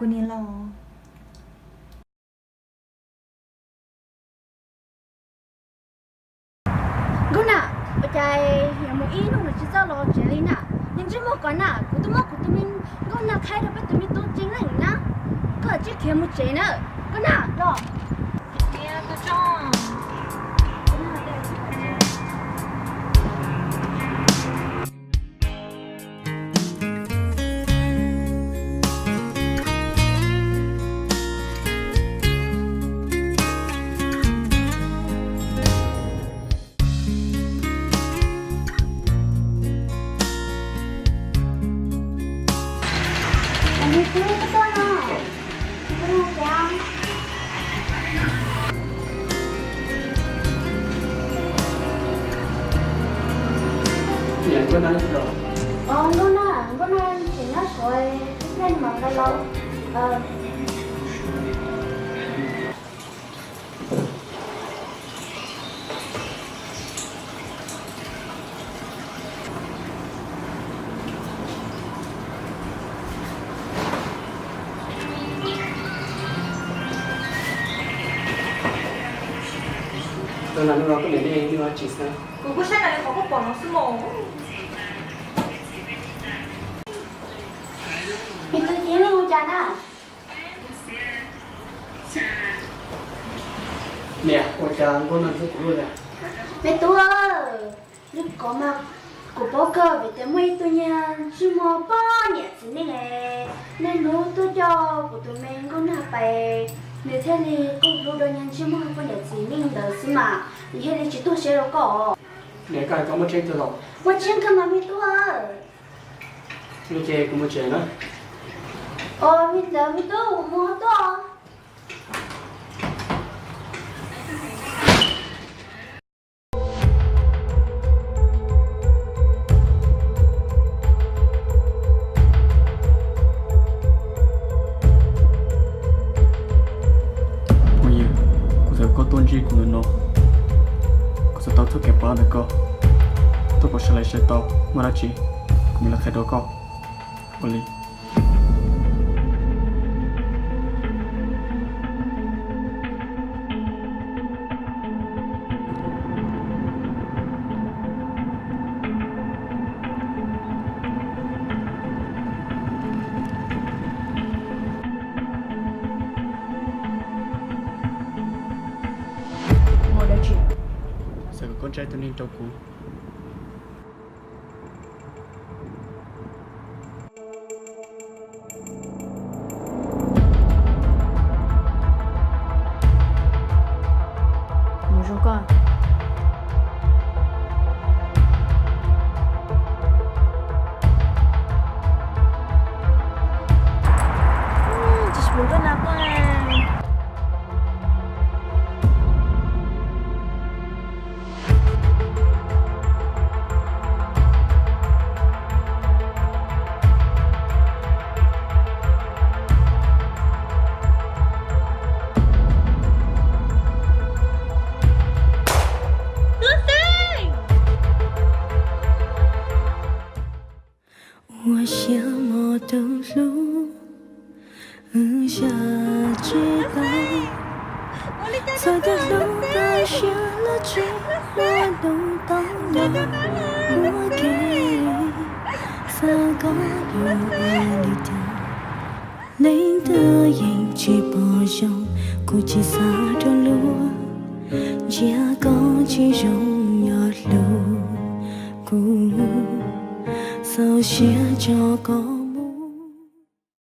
Kuv niam laus. Nkauj Nag, ua cas yuav mus ib hnub los tsis txawj los tsev li na? Niag ntsej muag ko na, kuv twb muab kuv tus me nkauj Nag qhaib rau peb tus me tub tsev neeg na. Koj tsis khiav mus tsev na, Nkauj Nag los. Nkauj Nag, Nkauj Nag tseem nyob saud, ib pliag mam nqa los. Tus nas no koj niam nej ua tsis xwb. Kuv kuj saib nas li qhov koj pom no xwb mos. Me tub, cia li ua cas na? Niam, ua cas nkauj no ntxub kuv luaj li? Me tub, lub ko mas kuv paub kawg vim tias muaj ib tug niag ntsej muag poj niam txiv neej, niaj hnub tuaj coj kuv tus me nkauj nag pais, nws thiaj li qaug hlub rau niag ntsej muag poj niam txiv neej ntawd xwb mas, nws thiaj li tsis tuag siab rau koj. Niam, koj hais koj muaj tseeb tiag los? Muaj tseeb kawg mas me tub. Li ces kuv mus tsev na. Ua li ntawd me tub, mus tuaj. Phooj ywg, kuv xav kom koj tuaj ntsib kuv ntawm no, kuv xav tau txoj kev pab ntawm koj. Tuaj kom sawv daws sawv tau, muaj dab tsi kuv mam li qhia rau koj. Ua li. Xav kom koj ntshai tus neeg rau kuv. Mus zoo koj. Tsis mus tuaj na koj. Txawm tias hlub koj siab los tsis hlub, hlub tau los ua ke. Xav kom yus ua li cas, leej twg yeej tsis pom zoo, kuv tsis xav rau luag, ntsia koj tsis zoo yog hlub kuv, txaus siab tso koj